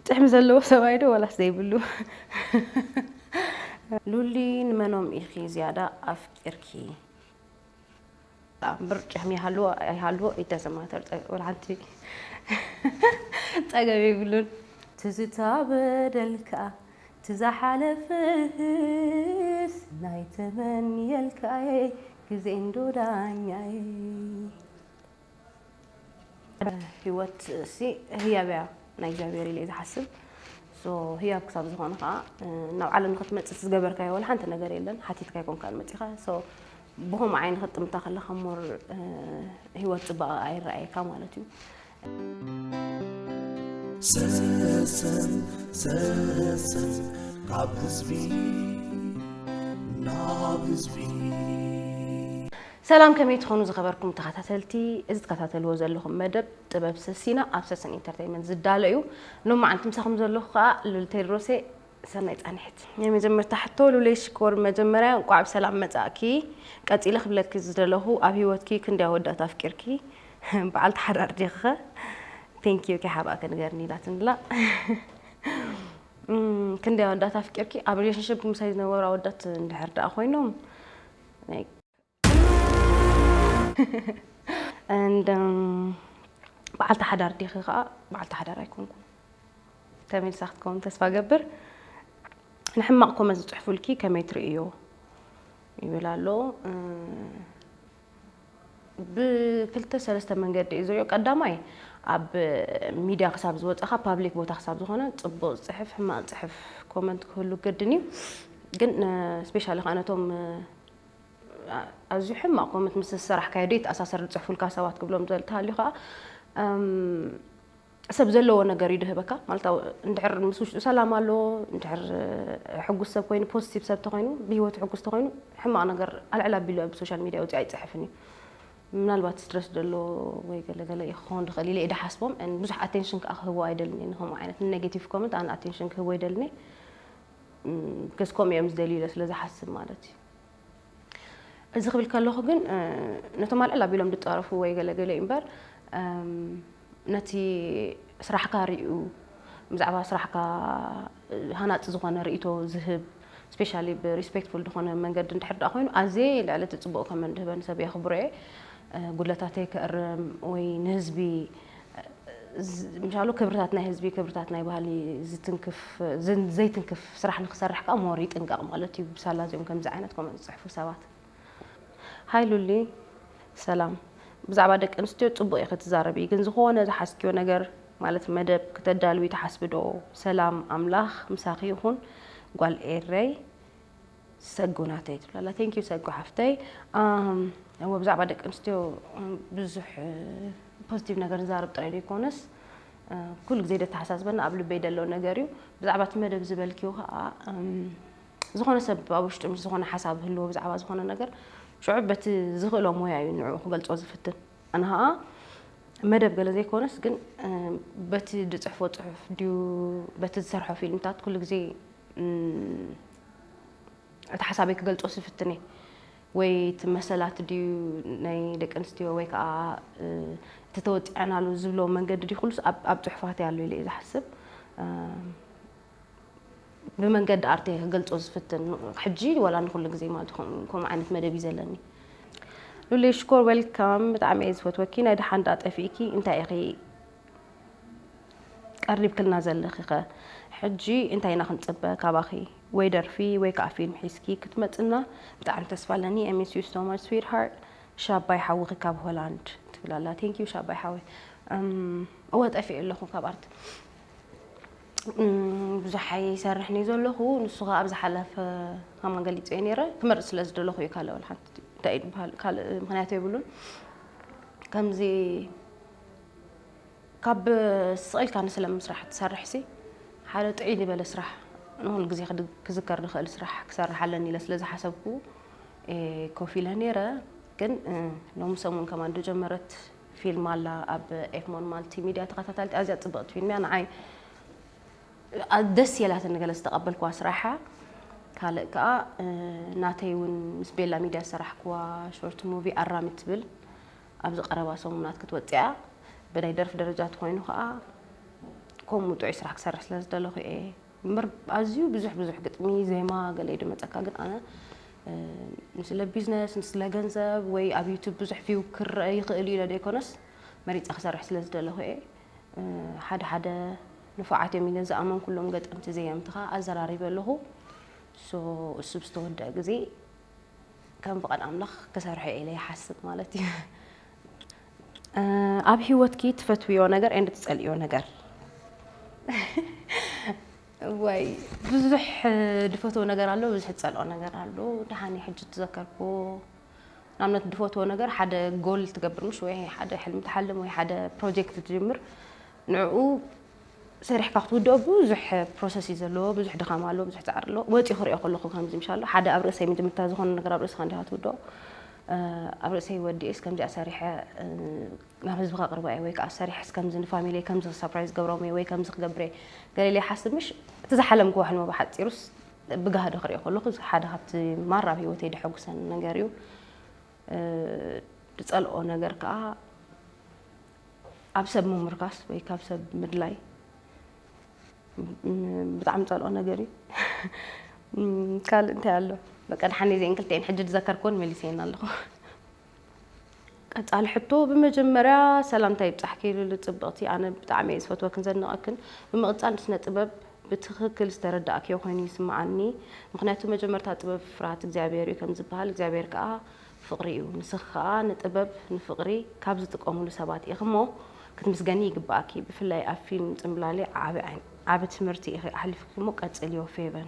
ጭሕሚ ዘለዎ ሰብኣይ ዶ ዋላስ ዘይብሉ? ሉሊ፣ ንመኖም ኢኺ ዝያዳ ኣፍቂርኪ? እምበር ጭሕሚ ይሃልዎ ኣይሃልዎ፣ it doesn't matter፣ ጸ-፣ ወላ ሓንቲ ጸገም የብሉን። ትዝታ በደልካ ትዝሓለፍስ ናይ ተመንየልካየ ግዜ እንዶ ዳኛየ። ህይወት ሲ ህያብ እያ ናይ እግዚኣብሔር ኢለ እየ ዝሓስብ። So ህያብ ክሳብ ዝኾነ ከዓ ናብ ዓለም ንክትመፅእ ዝገበርካዮ ወላ ሓንቲ ነገር የለን። ሓቲትካ ኣይኮንካን መፂኻ። So ብኸምኡ ዓይኒ ክትጥምታ ከለኻ more ህይወት ፅባቐ ኣይረኣየካ ማለት እዩ። ሰሰን ሰሰን ካብ ህዝቢ ናብ ህዝቢ። ሰላም፣ ከመይ ትኾኑ ዝኸበርኩም ተኸታተልቲ? እዚ ትከታተልዎ ዘለኹም መደብ ጥበብ ሰሲና ኣብ ሰሰን ኢንተርቴይንመንት ዝዳሎ እዩ። ሎማዓንቲ ምሳኹም ዘለኹ ከዓ ሉል ቴድሮሴ። ሰናይ ጻንሒት። ናይ መጀመርታ ሕቶ፣ ሉለይ ሽኮር፣ መጀመርያ እንቋዕ ብሰላም መጻእኪ። ቀጺለ ክብለኪ ዝደለኹ፣ ኣብ ህይወትኪ ክንደይ ኣወዳት ኣፍቂርኪ? በዓልቲ ሓዳር ዲኺኸ? Thank you፣ ከይሓብኣኪ ንገርኒ ኢላትኒ ኣላ። እም፣ ክንደይ ኣወዳት ኣፍቂርኪ? ኣብ ሪሌሽንሽፕ ምሳይ ዝነበሩ ኣወዳት እንድሕር ደኣ ኮይኖም፣ ናይ And, um፣ በዓልቲ ሓዳር ዲኺ? ከዓ በዓልቲ ሓዳር ኣይኮንኩን። ተመልሳ ክትከውን ተስፋ ገብር። ንሕማቕ ኮመንት ዝጽሕፉልኪ ከመይ ትርእዮ? ይብል ኣሎ። እ፣ ብክልተ ሰለስተ መንገዲ እዩ ዝሪኦ። ቀዳማይ፣ ኣብ ሚድያ ክሳብ ዝወፀኻ፣ ፓብሊክ ቦታ ክሳብ ዝኾነ፣ ፅቡቕ ዝፅሕፍ፣ ሕማቕ ዝፅሕፍ ኮመንት ክህሉ ግድን እዩ። ግን፣ እ፣ ስፔሻሊ ከዓ ነቶም፣ እ፣ ኣዝዩ ሕማቕ ኮመንት ምስ ዝሰራሕካዮ ዶ ይተኣሳሰር ዝጽሕፉልካ ሰባት ክብሎም ዝደሊ እንተሃልዩ ከኣ፣ እም፣ ሰብ ዘለዎ ነገር እዩ ድህበካ። ማለት፣ ኣብ፣ እንድሕር ምስ ውሽጡ ሰላም ኣሎ፣ እንድሕር፣ እ፣ ሕጉስ ሰብ ኮይኑ፣ ፖዚቲቭ ሰብ ተኾይኑ፣ ብህይወቱ ሕጉስ ተኾይኑ፣ ሕማቕ ነገር ኣልዕል ኣቢሉ ኣብ ሶሻል ሚድያ ወጺኡ ኣይጽሕፍን እዩ። ምናልባት ስትረስ ደሎ ወይ ገለ ገለ እዩ ክኸውን ዝኽእል ኢለ እየ ድሓስቦም። And ብዙሕ ኣቴንሽን ከኣ ክህቦ ኣይደልን እየ። ንኸምኡ ዓይነት ኔጌቲቭ ኮመንት ኣነ ኣቴንሽን ክህቦ ኣይደልን እየ። እም፣ because ከምኡ እዮም ዝደልዩ ኢለ ስለ ዝሓስብ ማለት እዩ። እዚ ክብል ከለኹ ግን፣ እ፣ ነቶም ኣልዕል ኣቢሎም ዝጻረፉ ወይ ገለ ገለ እዩ እምበር፣ እም፣ ነቲ ስራሕካ ሪኡ፣ ብዛዕባ ስራሕካ፣ እ፣ ሃናጺ ዝኾነ ርእይቶ ዝህብ፣ ስፔሻሊ ብሪስፔክትፉል ዝኾነ መንገዲ እንድሕር ደኣ ኮይኑ፣ ኣዝየ ልዕሊ እቲ ጽቡቕ ኮመንት ዝህበኒ ሰብ የኽብሮ እየ። እ፣ ጉድለታተይ ክእርም ወይ ንህዝቢ፣ እ፣ ዝ-፣ ምሻሉ ክብርታት ናይ ህዝቢ፣ ክብርታት ናይ ባህሊ ዝትንክፍ፣ ዝ-፣ ዘይትንክፍ ስራሕ ንክሰርሕ ከኣ ሞር ይጥንቀቕ ማለት እዩ። ብሳላ እዚኦም ከምዚ ዓይነት ኮመንት ዝጽሕፉ ሰባት። ሃይ ሉሊ፣ ሰላም። ብዛዕባ ደቂ ኣንስትዮ ጽቡቕ ኢኺ ትዛረቢ፣ ግን ዝኾነ ዝሓዝክዮ ነገር፣ ማለት መደብ ክተዳልዊ ትሓስቢ ዶ? ሰላም፣ ኣምላኽ ምሳኺ ይኹን ጓል ኤረይ። ሰጉ ናተይ ትብላላ። Thank you ሰጉ ሓፍተይ። ኣም፣ እወ፣ ብዛዕባ ደቂ ኣንስትዮ፣ እም፣ ብዙሕ፣ እ፣ ፖዚቲቭ ነገር ዝዛረብ ጥራይ ዘይኮነስ፣ እ፣ ኩሉ ግዜ ደተሓሳስበና ኣብ ልበይ ደሎ ነገር እዩ። ብዛዕባ እቲ መደብ ዝበልክዮ ከኣ፣ እም፣ ዝኾነ ሰብ ኣብ ውሽጡ ምስ ዝኾነ ሓሳብ ህልዎ ብዛዕባ ዝኾነ ነገር፣ ሽዑ በቲ ዝኽእሎ ሞያ እዩ ንዕኡ ክገልጾ ዝፍትን። ኣነ ከኣ መደብ ገለ ዘይኮነስ ግን፣ እ፣ በቲ ዝጽሕፎ ጽሑፍ ድዩ፣ በቲ ዝሰርሖ ፊልምታት ኩሉ ግዜ፣ እም፣ እቲ ሓሳበይ ክገልጾ ዝፍትን እየ። ወይ እቲ መሰላት ድዩ ናይ ደቂ ኣንስትዮ ወይ ከኣ፣ እ፣ እቲ ተወጺዐናሉ ዝብሎ መንገዲ ድዩ፣ ኩሉስ ኣብ፣ ኣብ ጽሑፋተይ ኣሎ ኢለ እየ ዝሓስብ። እ፣ ብመንገዲ ኣርተይ ክገልጾ ዝፍትን፣ ሕጂ ዋላ ንኹሉ ግዜ ማለት እዩ፣ ከም-፣ ከምኡ ዓይነት መደብ እዩ ዘለኒ። ሉሊ ሽኮር፣ ዌልካም። ብጣዕሚ እየ ዝፈትወኪ። ናይ ደሓን ደኣ ጠፊእኪ፣ እንታይ ኢኺ ቀሪብክልና ዘለኺኸ? ሕጂ እንታይ ኢና ክንጽበ ካባኺ? ወይ ደርፊ ወይ ከኣ ፊልም ሒዝኪ ክትመጽና ብጣዕሚ ተስፋ ኣለኒ። I miss you so much sweetheart። ሻባይ ሓውኺ ካብ ሆላንድ ትብል ኣላ። Thank you ሻባይ ሓወይ። እም፣ እወ ጠፊኤ ኣለኹ ካብ ኣርት። እም፣ ብዙሕ ኣይሰርሕን እየ ዘለኹ። ንሱ ኸኣ ኣብ ዝሓለፈ ከማን ገሊጸዮ ነይረ። ክመርጽ ስለ ዝደለኹ እዩ። ካልእ ወላ ሓንቲ እንታይ እዩ ዝበሃል? ካልእ ምኽንያት የብሉን። ከምዚ ካብ ስቕ ኢልካ ንስለ ምስራሕ ትሰርሕ ሲ፣ ሓደ ጥዕይ ዝበለ ስራሕ፣ ንኹሉ ግዜ ክድ-፣ ክዝከር ዝኽእል ስራሕ ክሰርሕ ኣለኒ ኢለ ስለ ዝሓሰብኩ፣ እ፣ ኮፍ ኢለ ነይረ። ግን፣ እ፣ ሎሚ ሰሙን ከማን ዝጀመረት ፊልም ኣላ ኣብ ኤፍሞን ማልቲ ሚድያ። ተኸታታሊት፣ ኣዝያ ጽብቕቲ ፊልም እያ። ንዓይ ኣ-፣ ደስ የላትኒ ገለ ዝተቐበልክዋ ስራሓ። ካልእ ከኣ፣ እ፣ ናተይ እውን ምስ ቤላ ሚድያ ዝሰራሕክዋ ሾርት ሙቪ ኣራሚ ትብል ኣብዚ ቀረባ ሰሙናት ክትወጽእ እያ። ብናይ ደርፊ ደረጃ ተኾይኑ ከኣ ከምኡ ጥዑይ ስራሕ ክሰርሕ ስለ ዝደለኹ እየ እምበር፣ ኣዝዩ ብዙሕ ብዙሕ ግጥሚ፣ ዜማ ገለ እዩ ዝመጸካ። ግን ኣነ፣ እ፣ ንስለ ቢዝነስ፣ ንስለ ገንዘብ ወይ ኣብ ዩቱብ ብዙሕ ቪው ክረአ ይኽእል እዩ ኢለ ዘይኮነስ፣ መሪጸ ክሰርሕ ስለ ዝደለኹ እየ። እ፣ ሓደ ሓደ ንፉዓት እዮም ኢለ ዝኣመንኩሎም ገጠምቲ ዘየምቲ ከኣ ኣዘራሪበ ኣለኹ። ሶ፣ እሱ ብዝተወደአ ግዜ ከም ፍቓድ ኣምላኽ ክሰርሖ እየ ኢለ ይሓስብ ማለት እዩ። እ፣ ኣብ ህይወትኪ ትፈትውዮ ነገር ኤንድ ትጸልእዮ ነገር? ወይ፣ ብዙሕ ድፈትዎ ነገር ኣሎ፣ ብዙሕ ዝጸልኦ ነገር ኣሎ። ደሓን ሕጂ ትዘከርኩ፣ ንኣብነት ድፈትዎ ነገር ሓደ ጎል ትገብር፣ ምሽ፣ ወይ ሓደ ሕልሚ ትሓልም፣ ወይ ሓደ ፕሮጀክት ትጅምር፣ ንዕኡ ሰሪሕካ ክትውድኦ ብዙሕ ፕሮሰስ እዩ ዘለዎ፣ ብዙሕ ድኻም ኣለዎ፣ ብዙሕ ጻዕሪ ኣለዎ። ወጺኡ ክሪኦ ከለኹ ከምዚ ምሻሎ ሓደ ኣብ ርእሰይ ምድምታ ዝኾነ ነገር ኣብ ርእስኻ እንዲኻ ትውድኦ። እ፣ ኣብ ርእሰይ ወዲኤስ ከምዚኣ ሰሪሐ፣ እ፣ ናብ ህዝቢ ከቕርባ እየ ወይ ከዓ ሰሪሐስ ከምዚ ንፋሚሊየይ ከምዚ ሰርፕራይዝ ገብሮም እየ ወይ ከምዚ ክገብር እየ ገለ ኢለ ይሓስብ። ምሽ፣ እቲ ዝሓለምክዎ ሕልሚ ብሓጺሩስ ብጋህዲ ክሪኦ ከለኹ ሓደ ካብቲ ማራ ኣብ ህይወተይ ደሐጉሰኒ ነገር እዩ። እ፣ ዝጸልኦ ነገር ከዓ ኣብ ሰብ ምምርካስ ወይ ካብ ሰብ ምድላይ፣ ም-፣ ብጣዕሚ ጸልኦ ነገር እዩ። ም፣ ካልእ እንታይ ኣሎ? በቃ፣ ደሓን እየን ክልተኤን ሕጂ ዝዘከርክወን መሊሰየን ኣለኹ። ቀጻሊ ሕቶ፣ ብመጀመርያ ሰላምታ ይብጻሕኪ ሉሉ ጽብቕቲ። ኣነ ብጣዕሚ እየ ዝፈትወክን ዘድንቐክን። ብምቕጻል ንስነ ጥበብ ብትኽክል ዝተረዳእክዮ ኮይኑ ይስምዓኒ። ምኽንያቱ መጀመርታ ጥበብ ፍርሃት እግዚኣብሔር እዩ ከም ዝበሃል፣ እግዚኣብሔር ከኣ ፍቕሪ እዩ። ንስኺ ከኣ ንጥበብ ንፍቕሪ ካብ ዝጥቀሙሉ ሰባት ኢኺ እሞ ክትምስገኒ ይግብኣኪ። ብፍላይ ኣብ ፊልም ጽምብላሊዕ ዓቢ ዓይን-፣ ዓቢ ትምህርቲ ኢኺ ኣሕሊፍኪ እሞ ቀጽልዮ ፌቨን።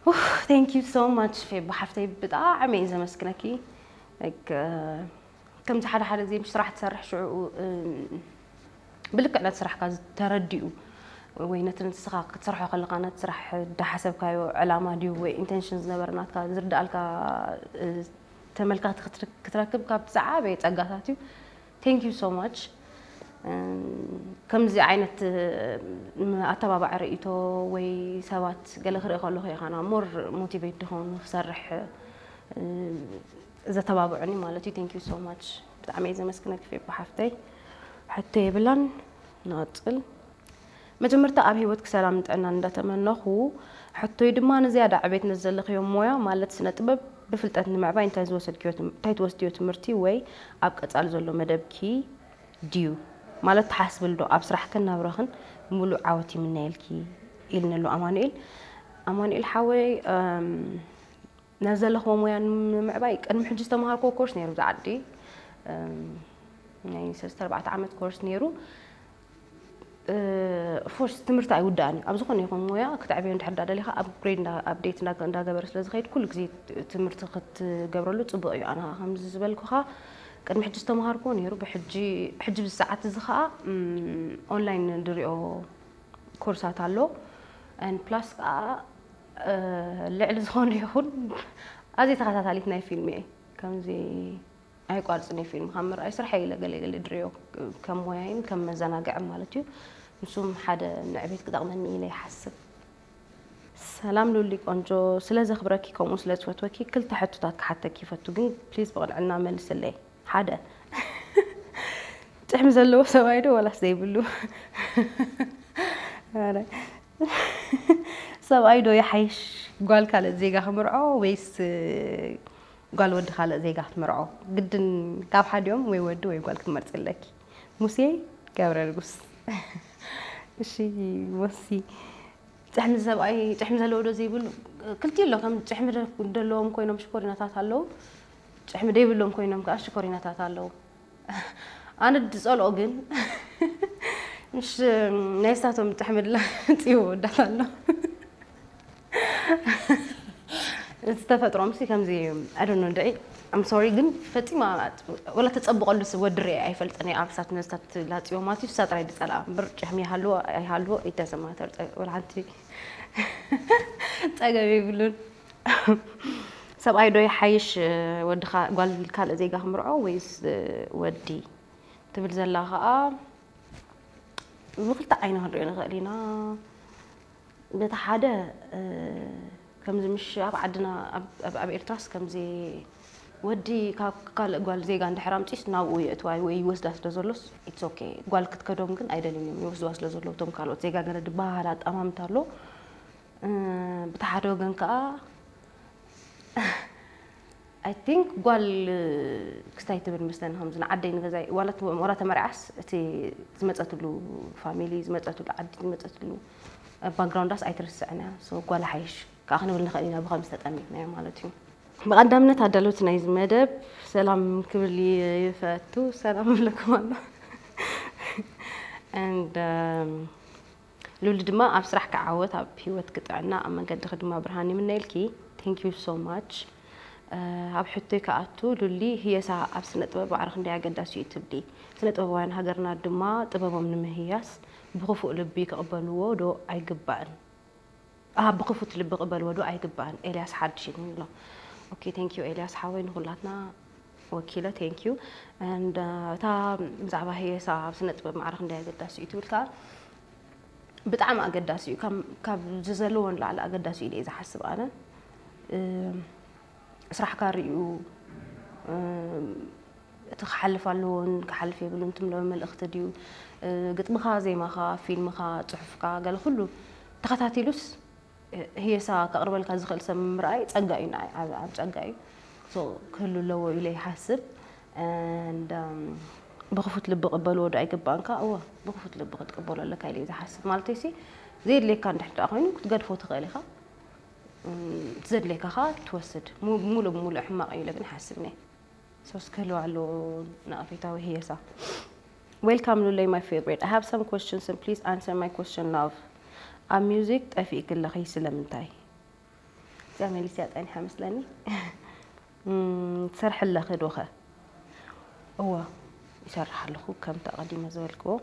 ኡፍ፣ thank you so much ፌቦ ሓፍተይ፣ ብጣዕሚ እየ ዘመስግነኪ። Like፣ ከምዚ ሓደ ሓደ ግዜ ምሽ ስራሕ ትሰርሕ ሽዑ፣ እም፣ ብልክዕ ነቲ ስራሕካ ዝተረድኡ ወይ ነቲ ንስኻ ክትሰርሖ ከለኻ ነቲ ስራሕ እንዳሓሰብካዮ ዕላማ ድዩ ወይ ኢንቴንሽን ዝነበረ ናትካ ዝርድኣልካ፣ እ፣ ተመልካቲ ክትር-፣ ክትረክብ ካብቲ ዝዓበየ ጸጋታት እዩ። Thank you so much። እም፣ ከምዚ ዓይነት፣ እም፣ ኣተባባዒ ርእይቶ ወይ ሰባት ገለ ክርኢ ከለኹ እየ ኻና ሞር ሞቲቬት ድኸውን ክሰርሕ፣ እም፣ ዘተባብዑኒ ማለት እዩ። Thank you so much። ብጣዕሚ እየ ዘመስግነኪ ፌቦ ሓፍተይ። ሕቶ የብላን። ንቐጽል። መጀመርታ ኣብ ህይወትኪ ሰላምን ጥዕናን እንዳተመነኹ፣ ሕቶይ ድማ ንዝያዳ ዕቤት ነዚ ዘለኽዮ ሞያ ማለት ስነ ጥበብ ብፍልጠት ንምዕባይ እንታይ ዝወሰድክዮ ትም-፣ እንታይ ትወስድዮ ትምህርቲ ወይ ኣብ ቀጻሊ ዘሎ መደብኪ ድዩ? ማለት ትሓስብሉ ዶ ኣብ ስራሕክን ናብራኽን ምሉእ ዓወት ይምነየልኪ ኢልኒ ኣሎ ኣማኑኤል። ኣማኑኤል ሓወይ፣ እም፣ ነዚ ዘለኽዎ ሞያ ንምምዕባይ ቅድሚ ሕጂ ዝተምሃርክዎ ኮርስ ነይሩ፣ ብዛ ዓዲ፣ እም፣ ናይ ሰለስተ ኣርባዕተ ዓመት ኮርስ ነይሩ። እ፣ ኦፍኮርስ ትምህርቲ ኣይውዳእን እዩ። ኣብ ዝኾነ ይኹን ሞያ ክትዕብዮ እንድሕር ዳ ደሊኻ፣ ኣፕግሬድ እንዳ-፣ ኣፕዴት እንዳ-፣ እንዳገበረ ስለ ዝኸይድ፣ ኩሉ ግዜ ት-፣ ትምህርቲ ክትገብረሉ ጽቡቕ እዩ። ኣነ ኸኣ ከምዚ ዝበልኩኻ፣ ቅድሚ ሕጂ ዝተምሃርክዎ ነይሩ፣ ብሕጂ፣ ሕጂ ብዚ ሰዓት እዚ ኸኣ፣ እም፣ ኦንላይን ንሪኦ ኮርሳት ኣሎ። And ፕላስ ከኣ፣ እ፣ ልዕሊ ዝኾነ ይኹን ኣዝየ ተኸታታሊት ናይ ፊልም እየ። ከምዚ ኣይቋርጽን እየ ፊልም ካብ ምርኣይ፣ ስርሐይ ኢለ ገለ ገለ ድርዮ ከም ሞያይን ከም መዘናግዕን ማለት እዩ። ንሱም ሓደ ንዕቤት ክጠቕመኒ ኢለ ይሓስብ። ሰላም ሉሊ ቆንጆ፣ ስለ ዘኽብረኪ ከምኡ ስለ ዝፈትወኪ ክልተ ሕቶታት ክሓተኪ ይፈቱ፣ ግን ፕሊዝ ብቕንዕና መልስለይ። ሓደ፣ ጭሕሚ ዘለዎ ሰብኣይ ዶ ዋላስ ዘይብሉ? ኣረ፣ ሰብኣይ ዶ ይሓይሽ ጓል ካልእ ዜጋ ክምርዖ ወይስ ጓል ወዲ ካልእ ዜጋ ክትምርዖ? ግድን ካብ ሓዲኦም ወይ ወዲ ወይ ጓል ክትመርጺ ኣለኪ። ሙሴ ገብረ ንጉስ። እሺ፣ ሞሲ። ጭሕሚ ሰብኣይ፣ ጭሕሚ ዘለዎ ዶ ዘይብሉ? ክልቲኡ ኣሎ። ከም ጭሕሚ ደ-፣ ደለዎም ኮይኖም ሽኮሪናታት ኣለዉ። ጭሕሚ ደይብሎም ኮይኖም ከኣ ሽኮሪናታት ኣለዉ። ኣነ ዝጸልኦ ግን፣ ምሽ ናይ ስታቶም ጭሕሚ ድላ ጽይዎ ወዳት ኣሎ። እቲ ተፈጥሮ ምስቲ ከምዚ፣ I don't know፣ ድዒ፣ I'm sorry፣ ግን ፈጺማ ወላ ተጸብቐሉ ስ-፣ ወዲ ርእየ ኣይፈልጥን እየ። ኣብ ሳት ነስታት ላጽዮ ማለት እዩ፣ እሳ ጥራይ ዝጸልኣ እምበር፣ ጭሕሚ ይሃልዎ ኣይሃልዎ፣ it doesn't matter፣ ጸ-፣ ወላ ሓንቲ ጸገም የብሉን። ሰብኣይ ዶ ይሓይሽ፣ ወዲ ኻ-፣ ጓል ካልእ ዜጋ ክምርዖ ወይስ ወዲ? ትብል ዘላ ኸኣ፣ ብኽልተ ዓይኒ ክንሪኦ ንኽእል ኢና። በቲ ሓደ፣ እ፣ ከምዚ ምሽ ኣብ ዓድና፣ ኣብ፣ ኣብ፣ ኣብ ኤርትራስ ከምዚ ወዲ ካብ ካልእ ጓል ዜጋ እንድሕር ኣምጺስ ናብኡ የእትዋ ወይ ይወስዳ ስለ ዘሎስ it's okay። ጓል ክትከዶም ግን ኣይደልዩን እዮም፣ ይወስድዋ ስለ ዘለዉ እቶም ካልኦት። ዜጋ ገለ ድበሃል ኣጠማምታ ኣሎ። እ፣ ብቲ ሓደ ወገን ከኣ I think ጓል ክስታይ ትብል መስለኒ፣ ከምዚ ንዓደይ ንገዛይ ዋላ ተ-፣ ዋላ ተመርዓስ እቲ ዝመጸትሉ ፋሚሊ፣ ዝመጸትሉ ዓዲ፣ ዝመጸትሉ ባክግራውንዳስ ኣይትርስዕን እያ። So ጓል ሓይሽ ከኣ ክንብል ንኽእል ኢና ብኸምዚ ተጠሚርናዮ ማለት እዩ። ብቐዳምነት ኣዳለውቲ ናይዚ መደብ ሰላም ክብል ይፈቱ። ሰላም እብለኩም ኣሎ። And, um, ሉሊ ድማ ኣብ ስራሕ ክዓወት፣ ኣብ ህይወት ክጥዕና፣ ኣብ መንገድኺ ድማ ብርሃን ይምነየልኪ። Thank you so much። ኣብ ሕቶይ ክኣቱ፣ ሉሊ ህየሳ ኣብ ስነ ጥበብ ማዕረ ክንደይ ኣገዳሲ እዩ ትብሊ? ስነ ጥበባውያን ሃገርና ድማ ጥበቦም ንምህያስ ብኽፉእ ልቢ ክቕበልዎ ዶ ኣይግባእን? ኣ፣ ብኽፉት ልቢ ክቕበልዎ ዶ ኣይግባእን? ኤልያስ ሓድሽ ይብል ኣሎ። ኦኬ፣ thank you ኤልያስ ሓወይ፣ ንኹላትና ወኪለ፣ thank you። And፣ uh፣ እታ ብዛዕባ ህየሳ ኣብ ስነ ጥበብ ማዕረ ክንደይ ኣገዳሲ እዩ ትብል ከኣ፣ ብጣዕሚ ኣገዳሲ እዩ። ካብ፣ ካብ ዝዘለዎ ንላዕሊ ኣገዳሲ እዩ ኢለ እየ ዝሓስብ ኣነ። እም፣ ስራሕካ ርእዩ፣ እም፣ እቲ ክሓልፍ ኣለዎን ክሓልፍ የብሉን ትምሎ መልእኽቲ ድዩ፣ እ፣ ግጥምኻ፣ ዜማኻ፣ ፊልምኻ፣ ጽሑፍካ፣ ገለ ኩሉ ተኸታቲሉስ፣ እ፣ ህየሳ ከቕርበልካ ዝኽእል ሰብ ምርኣይ ጸጋ እዩ ንዓይ፣ ዓብ-፣ ዓብ ጸጋ እዩ። So፣ ክህሉ ኣለዎ ኢለ ይሓስብ። And፣ um፣ ብኽፉት ልቢ ቅበልዎ ዶ ኣይግባእን ከኣ? እወ፣ ብኽፉት ልቢ ክትቅበሎ ኣለካ ኢለ እየ ዝሓስብ። ማለተይሲ፣ ዘየድልየካ እንድሕር ደኣ ኮይኑ ክትገድፎ ትኽእል ኢኻ። እም፣ እቲ ዘድልየካ ከኣ ትወስድ። ሙ-፣ ሙሉእ ብሙሉእ ሕማቕ እዩ ኢለ ግን ኣይሓስብን እየ። So፣ እስከ ህልዋ ኣሎ ነቐፌታዊ ህየሳ። Welcome ሉለይ፣ my favorite. I have some questions and please answer my question, love. ኣብ ሚውዚክ ጠፊእኪ ኣለኺ ስለምንታይ? እዚኣ መሊስያ ጸኒሓ መስለኒ። እም፣ ትሰርሒ ኣለኺ ዶኸ? እወ፣ ይሰርሕ ኣለኹ፣ ከምቲ ኣቐዲመ ዝበልክዎ።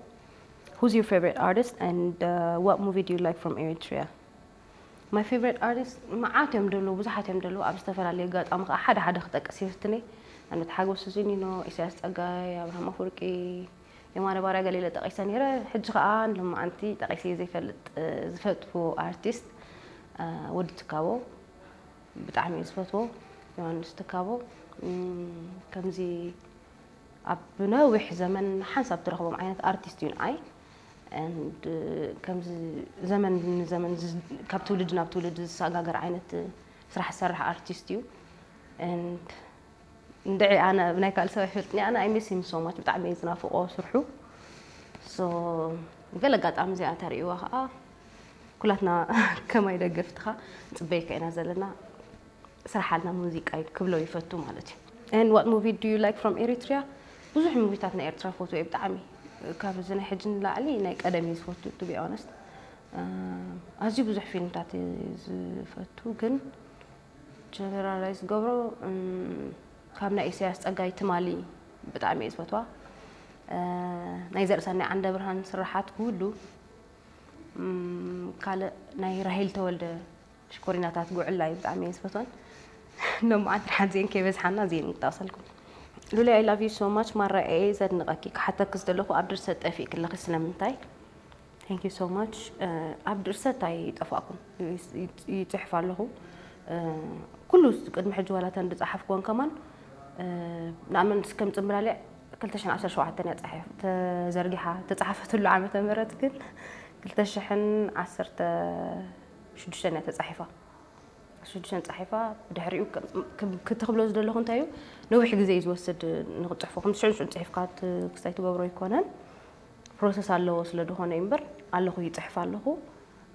Who's your favorite artist and, uh, what movie do you like from Eritrea? My favorite artist መዓት እዮም ደለዉ፣ ብዙሓት እዮም ደለዉ። ኣብ ዝተፈላለየ ኣጋጣሚ ከኣ ሓደ ሓደ ክጠቅስ ይፍትን እየ። ንኣብነት ሓጎስ ሱዚኒኖ፣ ኢሳያስ ጸጋይ፣ ኣብርሃም ኣፈወርቂ፣ የማነ ባርያ ገለ ኢለ ጠቒሰ ነይረ። ሕጂ ከኣ ንሎማዓንቲ ጠቒሰ ዘይፈልጥ፣ እ፣ ዝፈትዎ ኣርቲስት፣ እ፣ ወዲ ትካቦ ብጣዕሚ እየ ዝፈትዎ፣ ዮሃንስ ትካቦ። እም፣ ከምዚ ኣብ ነዊሕ ዘመን ሓንሳብ ትረኽቦም ዓይነት ኣርቲስት እዩ ንዓይ። And ከምዚ ዘመን ንዘመን ዝ-፣ ካብ ትውልዲ ናብ ትውልዲ ዝሰጋገር ዓይነት ስራሕ ዝሰርሕ ኣርቲስት እዩ። And እንድዒ ኣነ ብናይ ካልእ ሰብ ኣይፈልጥን እየ። ኣነ I miss him so much፣ ብጣዕሚ እየ ዝናፍቆ ስርሑ። So፣ ገለ ኣጋጣሚ እዚኣ እንተርእይዋ ከዓ ኩላትና ከማይ ደገፍትኻ ንጽበየካ ኢና ዘለና። ስራሕ ኣልና ሙዚቃ እዩ ክብሎ ይፈቱ ማለት እዩ። And what movie do you like from Eritrea? ብዙሕ ሙቪታት ናይ ኤርትራ ፈትዎ እየ ብጣዕሚ። ካብ እዚ ናይ ሕጂ ንላዕሊ ናይ ቀደም እየ ዝፈቱ፣ to be honest። እ፣ ኣዝዩ ብዙሕ ፊልምታት እየ ዝፈቱ፣ ግን ጀነራላይዝ ገብሮ፣ እም፣ ካብ ናይ ኢሳያስ ጸጋይ ትማሊ ብጣዕሚ እየ ዝፈትዋ። እ፣ ናይ ዘርእሰናይ ዓንደ ብርሃን ስራሓት ኩሉ፣ እም፣ ካልእ ናይ ራሄል ተወልደ ሽኮሪናታት ጉዕላይ ብጣዕሚ እየ ዝፈትወን። ሎማዓንቲ ሓንዚኤን ከይበዝሓና እዚኤን ክጠቕሰልኩም። ሉሊ፣ I love you so much፣ ማራ እየ ዘድንቐኪ። ክሓተኪ ዝደለኹ፣ ኣብ ድርሰት ጠፊእኪ ኣለኺ ስለምንታይ? Thank you so much። እ፣ ኣብ ድርሰት ኣይጠፋእኩን። ይ-፣ ይ-፣ ይጽሕፍ ኣለኹ። እ፣ ኩሉ ቅድሚ ሕጂ ዋላ እተን ዝጸሓፍኩወን ከማን፣ እ፣ ንኣብነት ከም ጽምብላሊዕ ክልተ ሽሕን ዓሰርተ ሸውዓተን እያ ጸሓፍ-፣ ተዘርጊሓ። ተጻሓፈትሉ ዓመተ ምህረት ግን ክልተ ሽሕን ዓሰርተ ሽዱሽተን እያ ተጻሒፋ። ሽዱሽተን ጻሒፋ፣ ብድሕሪኡ ከም፣ ከም፣ ክቲ ክብሎ ዝደለኹ እንታይ እዩ፣ ነዊሕ ግዜ እዩ ዝወስድ ንኽትጽሕፎ። ከም ሽዑ ሽዑ ጽሒፍካ ት-፣ ክስታይ ትገብሮ ኣይኮነን። ፕሮሰስ ኣለዎ ስለ ዝኾነ እዩ እምበር፣ ኣለኹ ይጽሕፍ ኣለኹ።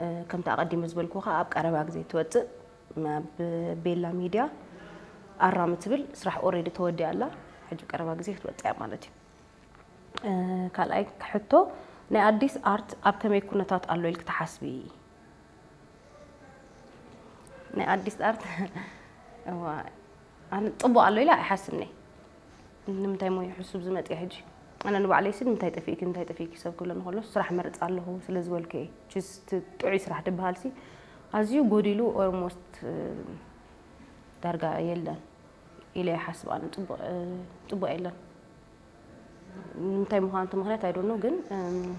እ፣ ከምቲ ኣቐዲመ ዝበልኩኻ ኣብ ቀረባ ግዜ ትወጽእ። ኣብ ቤላ ሚድያ ኣራሚ ትብል ስራሕ ኦሬዲ ተወዲኣ ኣላ። ሕጂ ቀረባ ግዜ ክትወጽእ እያ ማለት እዩ። እ፣ ካልኣይ ሕቶ፣ ናይ ኣዲስ ኣርት ኣብ ከመይ ኩነታት ኣሎ ኢልኪ ትሓስቢ? ናይ ኣዲስ ኣርት፣ እዋ፣ ኣነ ጽቡቕ ኣሎ ኢለ ኣይሓስብን እየ። ንምንታይ እሞ እዩ ሕሱብ ዝመጽእ ሕጂ? ኣነ ንባዕለይሲ ንምንታይ ጠፊእኪ፣ ንምንታይ ጠፊእኪ ሰብ ክብለኒ ከሎ ስራሕ መርጽ ኣለኹ ስለ ዝበልኩ እየ። ችስ እቲ ጥዑይ ስራሕ ዝበሃልሲ ኣዝዩ ጎዲሉ፣ ኦልሞስት፣ እ፣ ዳርጋ የለን ኢለ ይሓስብ ኣነ። ጽቡቕ፣ እ፣ ጽቡቕ የለን። ንምንታይ ምዃኑ እቲ ምኽንያት I don't know፣ ግን፣ እም፣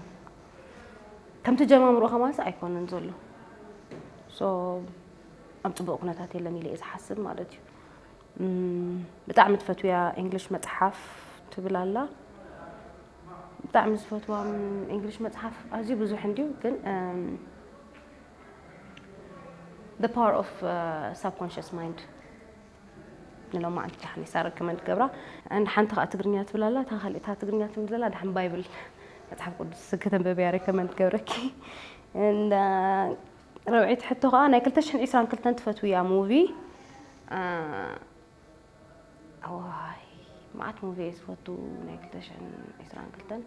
ከምቲ ጀማምሮ ከማንስ ኣይኮነን ዘሎ። So፣ ኣብ ጽቡቕ ኩነታት የለን ኢለ እየ ዝሓስብ ማለት እዩ። ብጣዕሚ ትፈትውያ እንግሊሽ መፅሓፍ ትብል ኣላ። ብጣዕሚ ዝፈትዋ እንግሊሽ መፅሓፍ ኣዝዩ ብዙሕ እንድዩ፣ ግን The Power of Subconscious Mind ንሎማዓንቲ ሓኒሳ ረከመንድ ገብራ። And ሓንቲ ከዓ ትግርኛ ትብል ኣላ። እታ ካልእ እታ ትግርኛ ትብል ዘላ ድሓን ባይብል መፅሓፍ ቅዱስ ከተንበብያ ረከመንድ ገብረኪ። And ረብዒት ሕቶ ከዓ ናይ ክልተ ሽሕን ዕስራን ክልተን ትፈትውያ ሙቪ? ዋይ፣ መዓት ሙቪ እየ ዝፈቱ ናይ ክልተ ሽሕን ዕስራን ክልተን።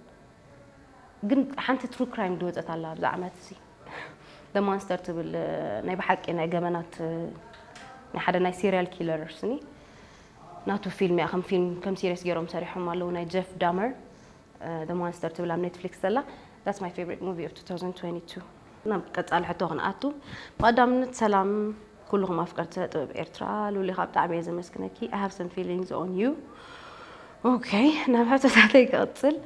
ግን ሓንቲ ትሩ ክራይም ዝወፀት ኣላ ኣብዚ ዓመት እዚ፣ The Monster ትብል፣ ናይ ብሓቂ ናይ ገበናት፣ ናይ ሓደ ናይ ሲሪያል ኪለር ስኒ ናቱ ፊልም እያ። ከም ፊልም ከም ሲሪየስ ገይሮም ሰሪሖም ኣለዉ። ናይ ጀፍ ዳመር The Monster ትብል ኣብ ኔትፍሊክስ ዘላ። That's my favorite movie of two thousand twenty-two። ናብ ቀፃሊ ሕቶ ክንኣቱ፣ ብቐዳምነት ሰላም ኩልኹም ኣፍቀርቲ ስነ ጥበብ ኤርትራ። ሉሊ ካብ ብጣዕሚ እየ ዘመስግነኪ። I have some feelings on you. ኦኬ፣ ናብ ሕቶታተይ ክቕፅል።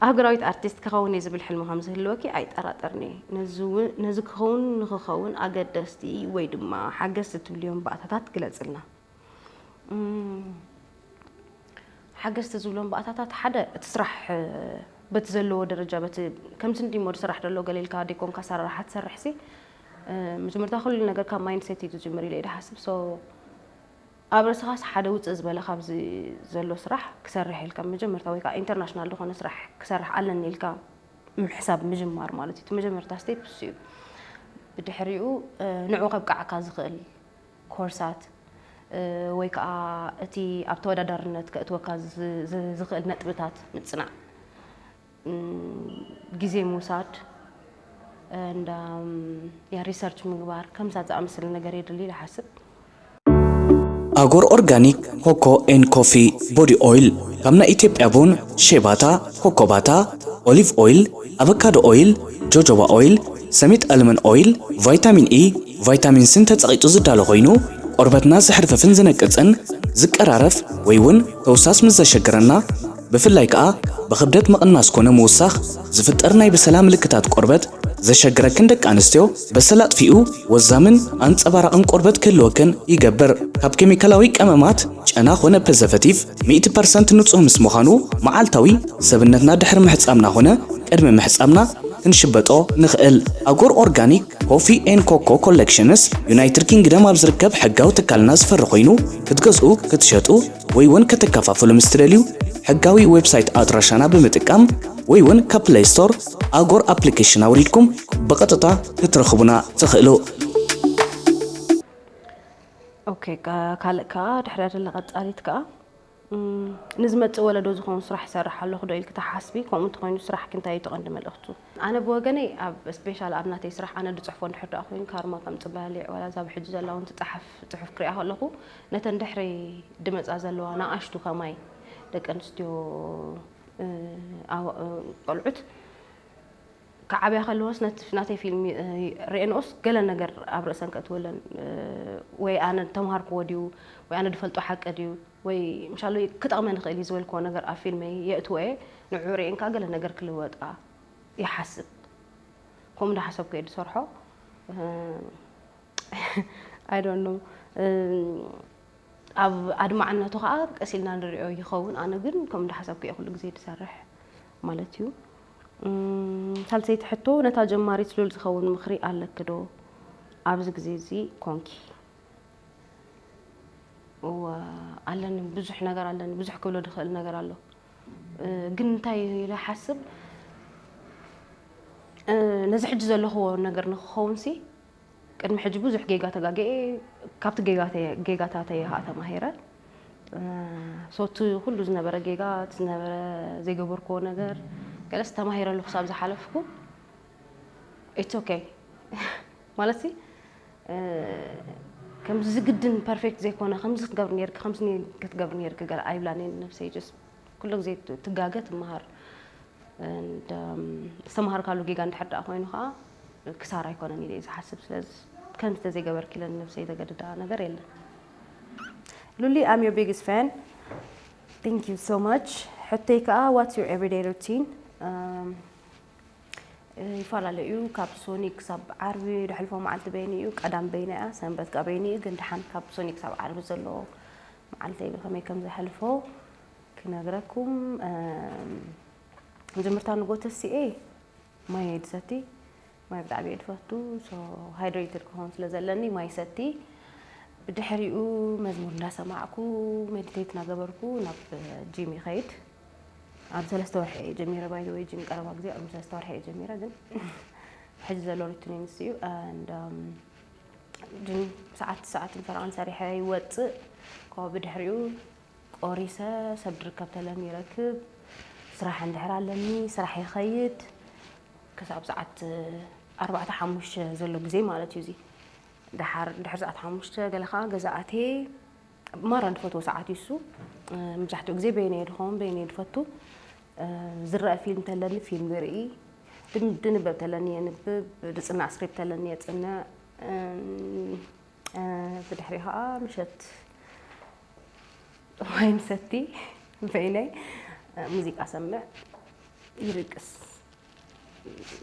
ኣህጉራዊት ኣርቲስት ክኸውን እየ ዝብል ሕልሚ ከም ዝህልወኪ ኣይጠራጠርኒ። ነዚ እውን- ነዚ ክኸውን ንክኸውን ኣገደስቲ ወይ ድማ ሓገዝቲ ትብልዮም ባእታታት ግለፅልና። ሓገዝቲ ዝብሎም ባእታታት ሓደ እቲ ስራሕ በቲ ዘለዎ ደረጃ በቲ ከምቲ እንዲሞ ስራሕ ደሎ ገለ ኢልካ ደይኮንካ ኣሰራርሓ ትሰርሕ ሲ። መጀመርታ ኩሉ ነገር ካብ ማይንድሴት እዩ ዝጅምር ኢለ እየ ዝሓስብ። So ኣብ ርእስኻስ ሓደ ውፅእ ዝበለ ካብዚ ዘሎ ስራሕ ክሰርሕ ኢልካ መጀመርታ ወይ ከዓ ኢንተርናሽናል ዝኾነ ስራሕ ክሰርሕ ኣለኒ ኢልካ ምሕሳብ ምጅማር ማለት እዩ። እቲ መጀመርታ ስቴፕ እሱ እዩ። ብድሕሪኡ ንዑ ከብቅዓካ ዝኽእል ኮርሳት ወይ ከዓ እቲ ኣብ ተወዳዳርነት ከእትወካ ዝኽእል ነጥብታት ምፅናዕ፣ ግዜ ምውሳድ፣ እንዳ ያ ሪሰርች ምግባር ከምሳት ዝኣመሰለ ነገር የድሊ ይሓስብ። ኣጎር ኦርጋኒክ ኮኮ ኤን ኮፊ ቦዲ ኦይል ካብ ናይ ኢትዮጵያ ቡን፣ ሼባታ፣ ኮኮባታ፣ ኦሊቭ ኦይል፣ ኣቨካዶ ኦይል፣ ጆጆባ ኦይል፣ ሰሚት ኣልመን ኦይል፣ ቫይታሚን ኢ፣ ቫይታሚን ስን ተጸቒጡ ዝዳሎ ኮይኑ ቆርበትና ዝሕርፍፍን ዝነቅጽን ዝቀራረፍ ወይ እውን ተውሳስ ምስ ዘሸግረና ብፍላይ ከኣ ብኽብደት ምቕናስ ኮነ ምውሳኽ ዝፍጠር ናይ ብሰላ ምልክታት ቆርበት ዘሸግረክን ደቂ ኣንስትዮ በሰላ ኣጥፊኡ ወዛምን ኣንጸባራቕን ቆርበት ክህልወክን ይገብር። ካብ ኬሚካላዊ ቀመማት ጨና ኾነ ፕሪዘርቨቲቭ ሚእቲ ፐርሰንት ንጹህ ምስ ምዃኑ መዓልታዊ ሰብነትና ድሕሪ ምሕጻምና ኾነ ቅድሚ ምሕጻምና ክንሽበጦ ንኽእል። ኣጎር ኦርጋኒክ ኮፊ ኤን ኮኮ ኮሌክሽንስ ዩናይትድ ኪንግደም ኣብ ዝርከብ ሕጋዊ ትካልና ዝፈሪ ኮይኑ ክትገዝኡ ክትሸጡ ወይ እውን ከተከፋፍሉ ምስ ትደልዩ ሕጋዊ ዌብሳይት ኣድራሻና ብምጥቃም ወይ እውን ካብ ፕለይ ስቶር ኣጎር ኣፕሊኬሽን ኣውሪድኩም ብቐጥታ ክትረኽቡና ትኽእሉ። ኦኬ፣ ካልእ ከዓ ድሕሪያ ደለ ቀጻሊት ከዓ ንዝመጽእ ወለዶ ዝኸውን ስራሕ ይሰርሕ ኣለኹ ዶ ኢልኪ ትሓስቢ? ከምኡ እንተኾይኑ ስራሕኪ እንታይ እዩ እቲ ቀንዲ መልእኽቱ? ኣነ ብወገነይ ኣብ ስፔሻል ኣብ ናተይ ስራሕ ኣነ ድጽሕፎ እንድሕር ደኣ ኮይኑ ካርማ ከም ጽባሊዕ ዋላ እዛ ብሕጂ ዘላ እውን ትጸሓፍ ጽሑፍ ክሪኣ ከለኹ ነተን ድሕረይ ድመጻ ዘለዋ ንኣሽቱ ከማይ ደቂ ኣንስትዮ ቆልዑት ክዓብያ ከለዎስ ነቲ ናተይ ፊልም ርእየንኦስ ገለ ነገር ኣብ ርእሰን ከእትወለን ወይ ኣነ ተምሃርክዎ ድዩ ወይ ኣነ ድፈልጦ ሓቂ ድዩ ወይ ምሻሉ ክጠቕመ ንኽእል እዩ ዝበልክዎ ነገር ኣብ ፊልመይ የእትዎ እየ። ንዑ ርእየን ከዓ ገለ ነገር ክልወጣ ይሓስብ። ከምኡ እንዳሓሰብኩ እየ ዝሰርሖ። I don't know። ኣብ ኣድማዕነቱ ከዓ ቀስ ኢልና ንሪኦ ይኸውን። ኣነ ግን ከም እንዳሓሰብኩ እየ ኩሉ ግዜ ዝሰርሕ ማለት እዩ። ሳልሰይቲ ሕቶ፣ ነታ ጀማሪት ስሉል ዝኸውን ምኽሪ ኣለኪ ዶ ኣብዚ ግዜ እዚ ኮንኪ? እወ ኣለኒ፣ ብዙሕ ነገር ኣለኒ፣ ብዙሕ ክብሎ ዝኽእል ነገር ኣሎ። ግን እንታይ ኢለ ሓስብ፣ ነዚ ሕጂ ዘለኽዎ ነገር ንክኸውን ሲ ቅድሚ ሕጂ ብዙሕ ጌጋ ተጋግየ፣ ካብቲ ጌጋታተይ ከዓ ተማሂረ። ሶ እቲ ኩሉ ዝነበረ ጌጋ፣ እቲ ዝነበረ ዘይገበርክዎ ነገር ገለስ ተማሂረሉ ክሳብ ዝሓለፍኩ it's okay ማለት ሲ ከምዚ ግድን ፐርፌክት ዘይኮነ ከምዚ ክትገብር ነርኪ ከምዚ ክትገብር ነርኪ ገለ ኣይብላን ነብሰይ። ጀስት ኩሉ ግዜ ትጋገ ትመሃር። ዝተምሃርካሉ ጌጋ እንድሕር ደኣ ኮይኑ ከዓ ክሳራ ኣይኮነን ኢለ እየ ዝሓስብ። ስለዚ ከምዚ ተዘይገበርኪ ኢለ ንነብሰይ ዘገድዳ ነገር የለን። Luli, I'm your biggest fan. Thank you so much. ሕቶይ ከዓ what's your everyday routine? ይፈላለ እዩ። ካብ ሶኒ ክሳብ ዓርቢ ድሕልፎ መዓልቲ በይኑ እዩ። ቀዳም በይና እያ፣ ሰንበት ከዓ በይኑ እዩ። ግን ድሓን ካብ ሶኒ ክሳብ ዓርቢ ዘሎ መዓልተይ ብኸመይ ከም ዘሕልፎ ክነግረኩም። መጀመርታ ንጎ ተሲኤ ማይ እየ ዝሰቲ። ማይ ብጣዕሚ እየ ዝፈቱ። So ሃይድሬትድ ክኸውን ስለ ዘለኒ ማይ ሰቲ። ብድሕሪኡ መዝሙር እንዳሰማዕኩ፣ ሜዲቴት እናገበርኩ ናብ ጂም ይኸይድ። ኣብ ሰለስተ ወርሒ እየ ጀሚረ። ባይ ዘ ወይ ጂም ቀረባ ግዜ ኣብ ሰለስተ ወርሒ እየ ጀሚረ፣ ግን ሕጂ ዘሎ ሩቲን ንሱ እዩ። And ጅም ሰዓት ሰዓትን ፈረቓን ሰሪሐ ይወፅእ። ካብ ብድሕሪኡ ቆሪሰ ሰብ ድርከብ ተለኒ ይረክብ። ስራሕ እንድሕር ኣለኒ ስራሕ ይኸይድ። ክሳብ ሰዓት ኣርባዕተ ሓሙሽተ ዘሎ ግዜ ማለት እዩ። እዚ ድሓር ድሕር ሰዓት ሓሙሽተ ገለ ከዓ ገዛ ኣትየ። ማራ ዝፈትዎ ሰዓት እዩ እሱ። መብዛሕትኡ ግዜ በይነ እየ ድኸውን፣ በይነ እየ ድፈቱ። ዝረአ ፊልም ተለኒ ፊልም ይርኢ። ድንበብ ተለኒ የንብብ። ዝፅናዕ ስክሪፕት ተለኒ የፅንዕ። ብድሕሪ ከዓ ምሸት ዋይን ሰቲ በይነይ ሙዚቃ ሰምዕ ይድቅስ።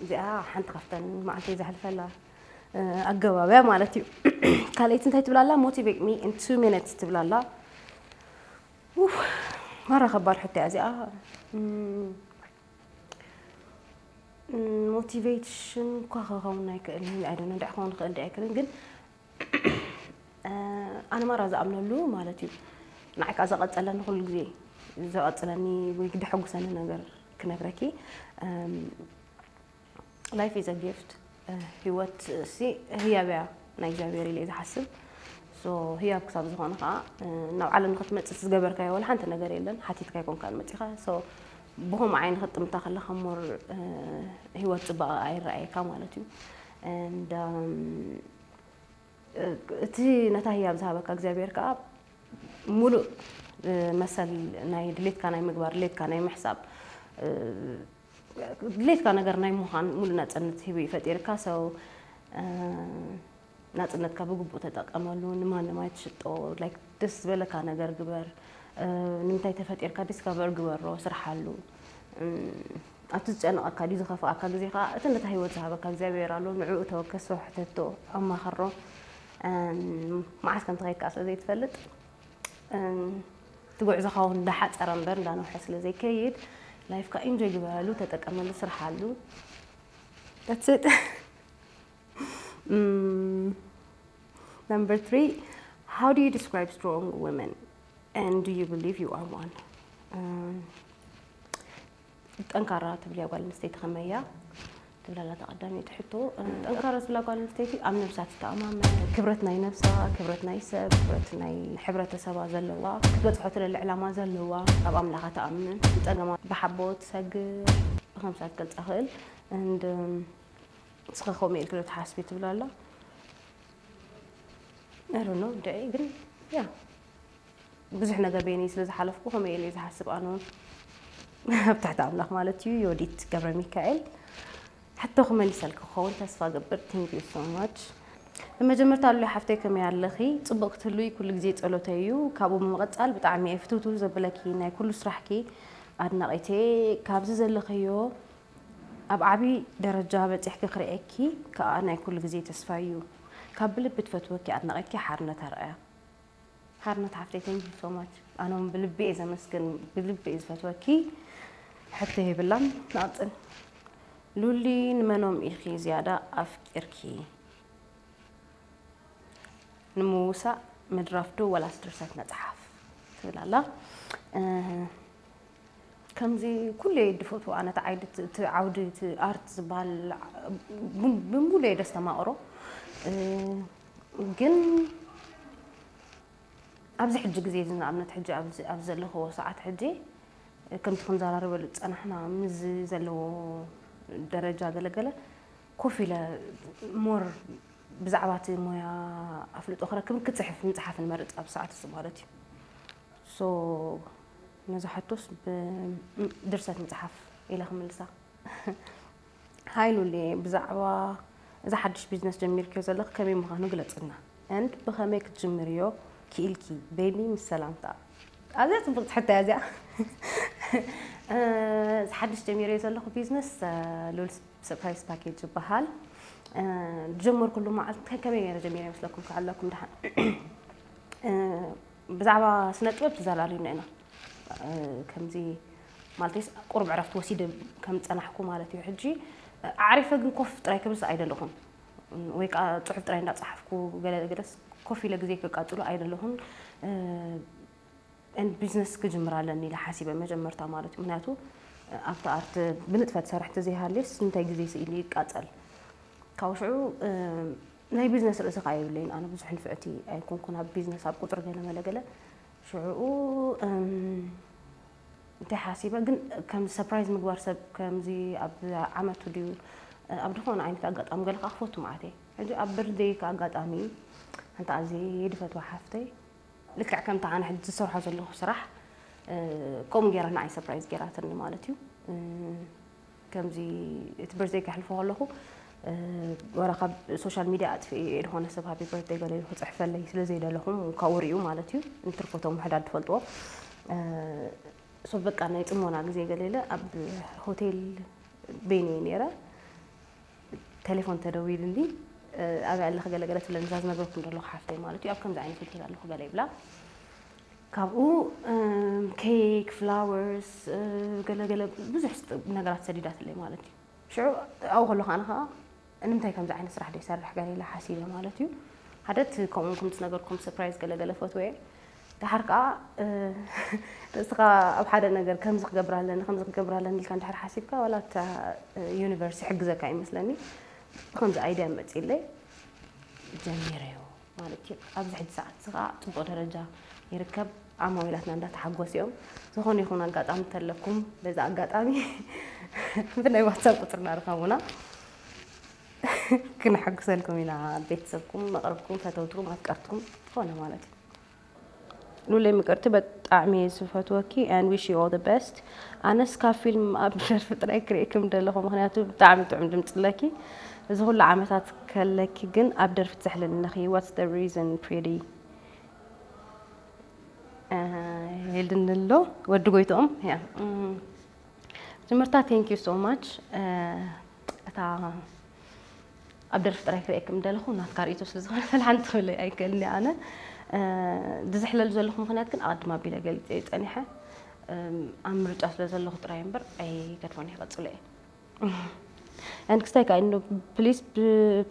እዚኣ ሓንቲ ካብተን መዓልተይ ዘሕልፈላ ኣገባብያ ማለት እዩ። ካልኣይቲ እንታይ ትብላላ? Motivate me in two minutes ትብላላ። ማራ ከባድ ሕቶ እያ እዚኣ። ሞቲቬሽን እኳ ክኸውን ኣይክእልን ኣይደነ እንድዕ ክኸውን ክእል እንዲ ኣይክእልን ግን ኣነ ማራ ዝኣምነሉ ማለት እዩ። ንዓይ ከዓ ዘቐፀለኒ ኩሉ ግዜ ዘቐፅለኒ ወይ ደሐጉሰኒ ነገር ክነግረኪ። Life is a gift። ህይወት ሲ ህያብ እያ ናይ እግዚኣብሔር ኢለ ዝሓስብ። So ህያብ ክሳብ ዝኾነ ከዓ ናብ ዓለም ንክትመፅእ ዝገበርካዮ ወላ ሓንቲ ነገር የለን። ሓቲትካ ኣይኮንካን መፂኻ። So ብኸምኡ ዓይኒ ክትጥምታ ከለካ ሞር ህይወት ፅባቐ ኣይረኣየካ ማለት እዩ። And እቲ ነታ ህያብ ዝሃበካ እግዚኣብሔር ከዓ ሙሉእ መሰል ናይ ድሌትካ ናይ ምግባር ድሌትካ ናይ ምሕሳብ ድሌትካ ነገር ናይ ምዃን ሙሉእ ናፅነት ሂቡ እዩ ፈጢርካ። So ናፅነትካ ብግቡእ ተጠቀመሉ። ንማንም ኣይትሽጦ። Like ደስ ዝበለካ ነገር ግበር። ንምንታይ ተፈጢርካ ዲስከቨር ግበሮ፣ ስርሓሉ። ኣብቲ ዝጨነቐካ ድዩ ዝኸፍኣካ ግዜ ከዓ እቲ ነታ ህይወት ዝሃበካ እግዚኣብሔር ኣሎ። ንዕኡ ተወከሶ፣ ሕተቶ፣ ኣማኸሮ። መዓስ ከም ትኸይድ ከዓ ስለ ዘይትፈልጥ እቲ ጉዕዞኻ እውን እንዳሓፀረ እምበር እንዳነውሐ ስለ ዘይከይድ ላይፍካ ኢንጆይ ግበረሉ፣ ተጠቀመሉ፣ ስርሓሉ። That's it። Number three, how do you describe strong women and do you believe you are one? ጠንካራ ትብልያ ጓል ኣንስተይቲ ከመይ እያ? ትብላላ ተቐዳመይቲ ሕቶ። ጠንካራ ዝብላ ጓል ኣንስተይቲ ኣብ ነብሳ ትተኣማመን፣ ክብረት ናይ ነብሳ፣ ክብረት ናይ ሰብ፣ ክብረት ናይ ሕብረተሰባ ዘለዋ፣ ክትበፅሖ ትደሊ ዕላማ ዘለዋ፣ ኣብ ኣምላኻ ትኣምን፣ ንፀገማ ብሓቦ ትሰግር፣ ብከምሳ ክትገልፃ ክእል። And ንስኻ ከምኡ ኢልኪ ዶ ትሓስቢ? ትብላላ። I don't know፣ ድዒ ግን ያ ብዙሕ ነገር በይነይ ስለ ዝሓለፍኩ ከምኡ ኢለ ዝሓስብ ኣነ እውን ኣብ ትሕቲ ኣምላኽ ማለት እዩ። ዮዲት ገብረ ሚካኤል። ሕቶ ክመልሰልኪ ክኸውን ተስፋ ገብር። Thank you so much። ብመጀመርታ ኣሉላ ሓፍተይ ከመይ ኣለኺ? ጽቡቕ ክትህልዊ ኩሉ ግዜ ጸሎተይ እዩ። ካብኡ ብምቕጻል ብጣዕሚ እየ ፍትውትው ዘብለኪ ናይ ኩሉ ስራሕኪ ኣድናቒት እየ። ካብዚ ዘለኽዮ ኣብ ዓቢ ደረጃ በጺሕኪ ክርእየኪ ከኣ ናይ ኩሉ ግዜ ተስፋ እዩ። ካብ ብልቢ ትፈትወኪ ኣድናቒትኪ ሓርነት ኣርኣያ። ሓርነት ሓፍተይ፣ thank you so much። ኣነ እውን ብልቢ እየ ዘመስግን፣ ብልቢ እየ ዝፈትወኪ። ሕቶ የብላን። ንቐጽል። ሉሊ፣ ንመኖም ኢኺ ዝያዳ ኣፍቂርኪ? ንምውሳእ ምድራፍ ዶ ወላስ ድርሰት መጽሓፍ? ትብል ኣላ። እ፣ ከምዚ ኩሉ እየ ድፈትዎ ኣነ እቲ ዓይዲ፣ እቲ ዓውዲ፣ እቲ ኣርት ዝበሃል ብ-፣ ብምሉእ እየ ደስተማቕሮ። እ፣ ግን ኣብዚ ሕጂ ግዜ እዚ ንኣብነት ሕጂ ኣብዚ፣ ኣብ ዘለኽዎ ሰዓት ሕጂ ከምቲ ክንዘራረበሉ ዝጸናሕና ምስዚ ዘለዎ ደረጃ ገለገለ ኮፍ ኢለ ሞር ብዛዕባ እቲ ሞያ ኣፍልጦ ክረክብን ክጽሕፍ ምጽሓፍን መርጽ ኣብ ሰዓት እዚ ማለት እዩ። So ነዛ ሕቶስ ብ-፣ ድርሰት ምጽሓፍ ኢለ ክምልሳ። ሃይ ሉሊ፣ ብዛዕባ እዚ ሓድሽ ቢዝነስ ጀሚርክዮ ዘለኺ ከመይ ምዃኑ ግለጽልና። And ብኸመይ ክትጅምርዮ ክኢልኪ? ቤቢ ምስ ሰላምታ። ኣዝያ ጽቡቕቲ ሕቶ እያ እዚኣ። እ፣ እዚ ሓድሽ ጀሚርዮ ዘለኹ ቢዝነስ፣ እ፣ ሉል ሰርፕራይዝ ፓኬጅ ይበሃል። እ፣ ዝጀመርኩሉ መዓልቲ ከ-፣ ከመይ ገይረ ጀሚረ ይመስለኩም? ክኣለኩም ደሓን። እ፣ ብዛዕባ ስነ ጥበብ ተዘራሪብና ኢና። ከምዚ ማለትስ ቁሩብ ዕረፍቲ ወሲደ ከም ዝጸናሕኩ ማለት እዩ። ሕጂ ኣዕሪፈ ግን ኮፍ ጥራይ ክብልስ ኣይደለኹን። ወይ ከዓ ጽሑፍ ጥራይ እንዳጸሓፍኩ ገለ ገለስ ኮፍ ኢለ ግዜ ከቃጽሎ ኣይደለኹን። ቢዝነስ ክጅምር ኣለኒ ኢለ ሓሲበ መጀመርታ ማለት እዩ። ምክንያቱ ኣብቲ ኣርት ብንጥፈት ሰርሕቲ ዘይሃልስ እንታይ ግዜ ስኢሉ ይቃጸል። ካብ ሽዑ ናይ ቢዝነስ ርእሲ ከዓ የብለይን። ኣነ ብዙሕ ንፍዕቲ ኣይኮንኩን ኣብ ቢዝነስ፣ ኣብ ቁፅሪ ገለ መለ ገለ። ሽዑ እንታይ ሓሲበ ግን ከምዚ ሰርፕራይዝ ምግባር ሰብ ከምዚ ኣብ ዓመቱ ድዩ ኣብ ዝኾነ ዓይነት ኣጋጣሚ ገለ ከዓ ክፈቱ ማለት እየ። ሕጂ ኣብ ብርደይ ከዓ ኣጋጣሚ ሓንቲ ኣዝየ ድፈትዋ ሓፍተይ ልክዕ ከምታ ኣነ ሕጂ ዝሰርሖ ዘለኹ ስራሕ ከምኡ ገይራ ንዓይ ሰርፕራይዝ ገይራትኒ ማለት እዩ። ከምዚ እቲ በርዝደይ ከሕልፎ ከለኹ ወላ ካብ ሶሻል ሚድያ ኣጥፍኤ እየ ዝኾነ ሰብ ሃፒ በርዝደይ ገለ ኢሉ ክፅሕፈለይ ስለ ዘይደለኹ ካብኡ ሪኡ ማለት እዩ። እንትርፎቶም ውሕዳት ዝፈልጥዎ ሶ በቃ ናይ ፅሞና ግዜ ገለ ኢለ ኣብ ሆቴል ቤን እየ ነይረ። ቴሌፎን ተደዊሉኒ ኣበይ ኣለኺ ገለ ገለ ትብለኒ እዛ ዝነገርኩም ዘለኹ ሓፍተይ ማለት እዩ ኣብ ከምዚ ዓይነት ሆቴል ኣለኹ ገለ ይብላ። ካብኡ ኬክ ፍላወርስ ገለገለ ብዙሕ ነገራት ሰዲዳትለይ ማለት እዩ። ሽዑ ኣብኡ ከለኹ ኣነ ከዓ ንምንታይ ከምዚ ዓይነት ስራሕ ዶ ይሰርሕ ገለ ኢለ ሓሲበ ማለት እዩ። ሓደ እቲ ከምኡ ከምቲ ነገርኩም ሰርፕራይዝ ገለገለ ፈትወ እየ። ድሓር ከዓ ርእስኻ ኣብ ሓደ ነገር ከምዚ ክገብር ኣለኒ ከምዚ ክገብር ኣለኒ ኢልካ እንድሕር ሓሲብካ ዋላ እታ ዩኒቨርስ ይሕግዘካ ይመስለኒ። ከምዚ ኣይድያ መፂለይ ጀሚረዮ ማለት እዩ። ኣብዚ ሕጂ ሰዓት እዚ ከዓ ፅቡቅ ደረጃ ይርከብ። ኣማዊላትና እንዳተሓጎስ እዮም። ዝኾነ ይኹን ኣጋጣሚ እንተለኩም በዛ ኣጋጣሚ ብናይ ዋትሳፕ ቁፅርና ርኸቡና። ክነሐጉሰልኩም ኢና ቤተሰብኩም መቅርብኩም ፈተውትኩም ኣፍቀርትኩም ዝኾነ ማለት እዩ። ሉሌ ምቅርቲ በጣዕሚ እየ ዝፈትወኪ and wish you all the best። ኣነስ ካብ ፊልም ኣብ ደርፊ ጥራይ ክርእክም ደለኹ ምክንያቱ ብጣዕሚ ጥዑም ድምፂ ኣለኪ። እዚ ኩሉ ዓመታት ከለኪ ግን ኣብ ደርፊ ትዝሕልኒ ኣለኺ what's the reason pretty? ይልድንሎ ወዲ ጎይትኦም ያ ትምህርታ thank you so much። እታ ኣብ ደርፊ ጥራይ ክርእየክም ደለኹ ናትካ ርእቶ ስለ ዝኾነ ፈል ሓንቲ ክብል ኣይክእልን እየ ኣነ። ዝዝሕለሉ ዘለኹ ምክንያት ግን ኣቐድም ኣቢለ ገሊፀ እዩ ፀኒሐ። ኣብ ምርጫ ስለ ዘለኹ ጥራይ እምበር ኣይገድፎን እየ ቀፅሎ እየ። And ክስታይ ከዓ እንዶ ፕሊስ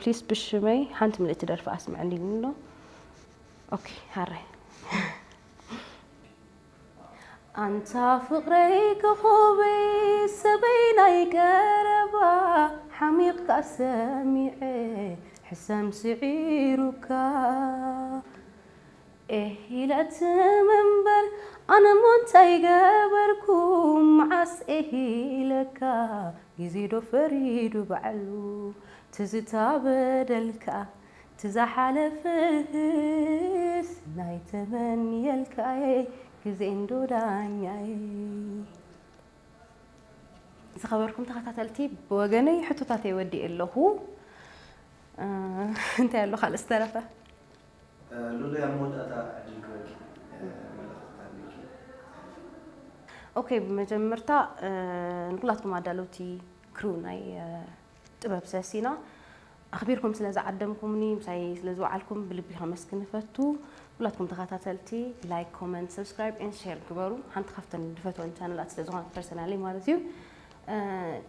ፕሊስ ብሽመይ ሓንቲ ምልእቲ ደርፊ ኣስምዐኒ ኣሎ። ኦኬ ሃራይ ኣንታ ፍቕረይ ከኾበይ ሰበይ ናይ ቀረባ ሓሚቕካ ሰሚዐ ሕሰም ስዒሩካ ኤህ ኢለ ትም እምበር ኣነ እሞ እንታይ ገበርኩ መዓስ ኤህ ኢለካ ግዜ ዶ ፈሪዱ ባዕሉ ትዝታ በደልካ ትዝሓለፈህስ ናይ ተመንየልካየ ግዜ እንዶ ዳኛየ። ዝኸበርኩም ተኸታተልቲ ብወገነይ ሕቶታተይ ወዲኤ ኣለኹ። እንታይ ኣሎ ካልእ ዝተረፈ? ሉሉ ኣብ መወዳእታ ዕድል ክበኪ መልእኽትታት ኣለኪ። ኦኬ ብመጀመርታ ንኩላትኩም ኣዳለውቲ ክሩ ናይ ጥበብ ሰሲና ኣኽቢርኩም ስለ ዝዓደምኩምኒ ምሳይ ስለ ዝወዓልኩም ብልቢ ከመስግን እፈቱ። ኩላትኩም ተኸታተልቲ like comment subscribe and share ግበሩ። ሓንቲ ካብተን ዝፈትወን ቻነላት ስለ ዝኾነት personally ማለት እዩ።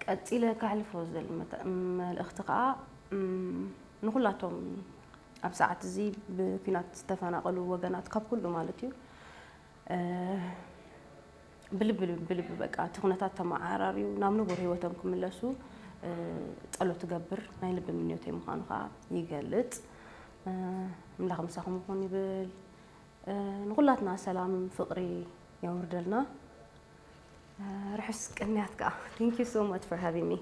ቀፂለ ከሕልፎ ዝደሊ መልእኽቲ ከዓ ንኩላቶም ኣብ ሰዓት እዚ ብኲናት ዝተፈናቐሉ ወገናት ካብ ኩሉ ማለት እዩ ብልቢ ብልቢ በቃ እቲ ኩነታት ተመዓራርዩ ናብ ንቡር ህይወቶም ክምለሱ ጸሎት እገብር ናይ ልቢ ምንዮተይ ምዃኑ ከዓ ይገልጽ። ኣምላኽ ምሳኹም ይኹን ይብል። ንኹላትና ሰላም ፍቕሪ የውርደልና። ርሑስ ቅንያት ከዓ። Thank you so much for having me.